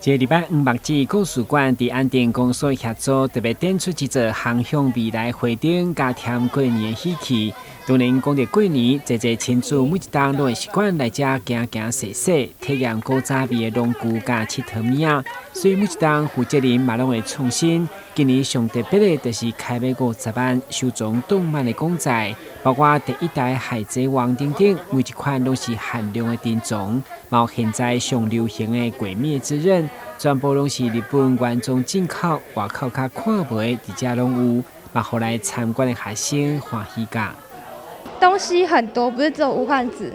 這禮拜黃目子故事館佇安定公所協助，特別展出一座航向未來花燈，加添過年的喜氣。當然講著過年，濟濟親子每一冬攏會習慣來遮行行踅踅，體驗古早味的農具佮𨑨迌物仔。所以每一冬負責人嘛攏會創新。今年上特別的就是開賣50萬收藏動漫的公仔，包括第一代海賊王等等，每一款攏是限量的珍藏。嘛有現在上流行的《鬼滅之刃》，全部攏是日本原裝進口，外口較看無的，佇遮攏有，嘛予來參觀的學生歡喜甲。東西很多，不是只有無患子，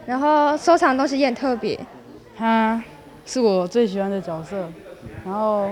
然後收藏的東西也很特別。他是我最喜歡的角色，然後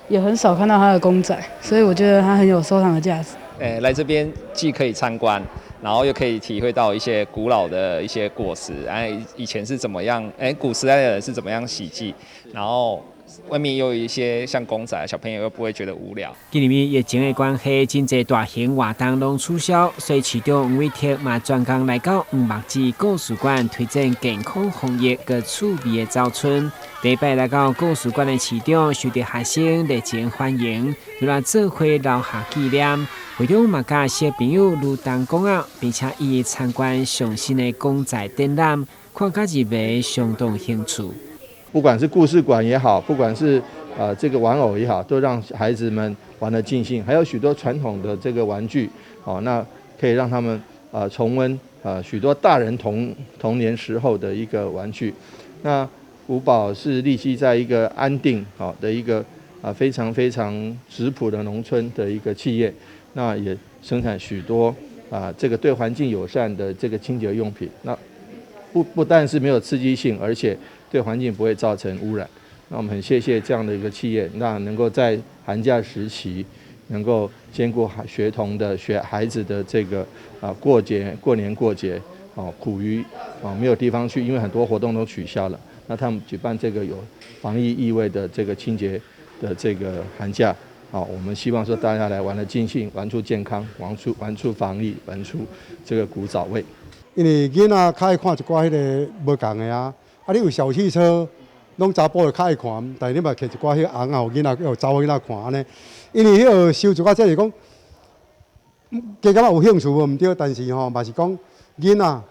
也很少看到他的公仔，所以我覺得他很有收藏的價值。誒，來這邊既可以參觀，然後又可以體會到一些古老的一些果實，哎，以前是怎麼樣？哎，古時代的人是怎麼樣洗劑？然後外面又有一些像公仔，小朋友又不會覺得無聊。今年疫情的關係，真濟大型活動攏取消，所以市長黃偉哲嘛專工來到黃目子故事館推展健康防疫佮趣味的走春。第一擺來到故事館的市長受到學生熱情歡迎，予來做伙留下紀念。會中嘛佮小朋友攄糖果仔，並且一一參觀上新的公仔展覽，看甲入迷，相當興趣。不管是故事館也好，不管是這個玩偶也好，都讓孩子們玩得盡興。還有許多傳統的這個玩具，哦，那可以讓他們重溫許多大人童年時候的一個玩具。那古堡是立基在一個安定好的一個非常非常質樸的農村的一個企業，那也生產許多這個對環境友善的這個清潔用品。那不但是沒有刺激性，而且對環境不會造成污染。那我們很謝謝這樣的一個企業，那能夠在寒假時期能夠兼顧學童的學孩子的這個過節過年過節哦，苦於沒有地方去，因為很多活動都取消了。那他們舉辦這個有防疫意味的這個清潔的這個寒假，好，我們希望說大家來玩得盡興，玩出健康，玩出防疫，玩出這個古早味。因為囡仔較愛看一寡彼个無仝的啊，啊，你有小汽車，攏查埔會較愛看，但是你嘛摕一寡彼尪仔予囡仔，予查某囡仔看按呢。因為彼個收一寡這是講，加減仔有興趣無毋對，但是吼嘛是講囡仔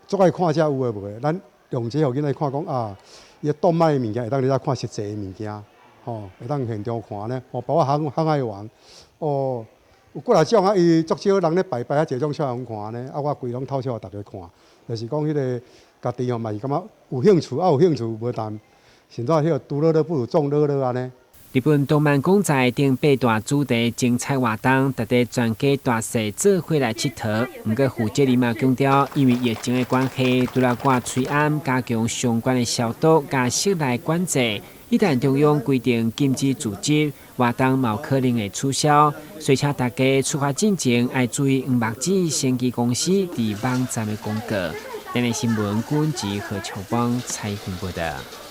足愛看這有的無的，咱用這予囡仔看講啊，伊個動漫的物件會當佇遮看實際的物件，吼，會當現場看呢，吼，包括航海王，哦。有幾若種啊，伊足少人咧拜拜，遐濟種小人看呢。啊，我規攏偷笑予逐家看，就是講彼个家己吼嘛是感覺有興趣，啊有興趣無但，現在彼個獨樂樂不如眾樂樂按呢。日本動漫公仔等八大主題精彩活動，值得全家大細做伙來𨑨迌。毋過負責人嘛強調，因為疫情的關係，除了掛喙罨、加強相關的消毒、佮室內管制。一旦中央規定禁止聚集，活動嘛有可能會取消。所以請大家出發進前愛注意黃目子生技公司佇網站的公告。電視新聞，郭文吉和邱邦采訪報導。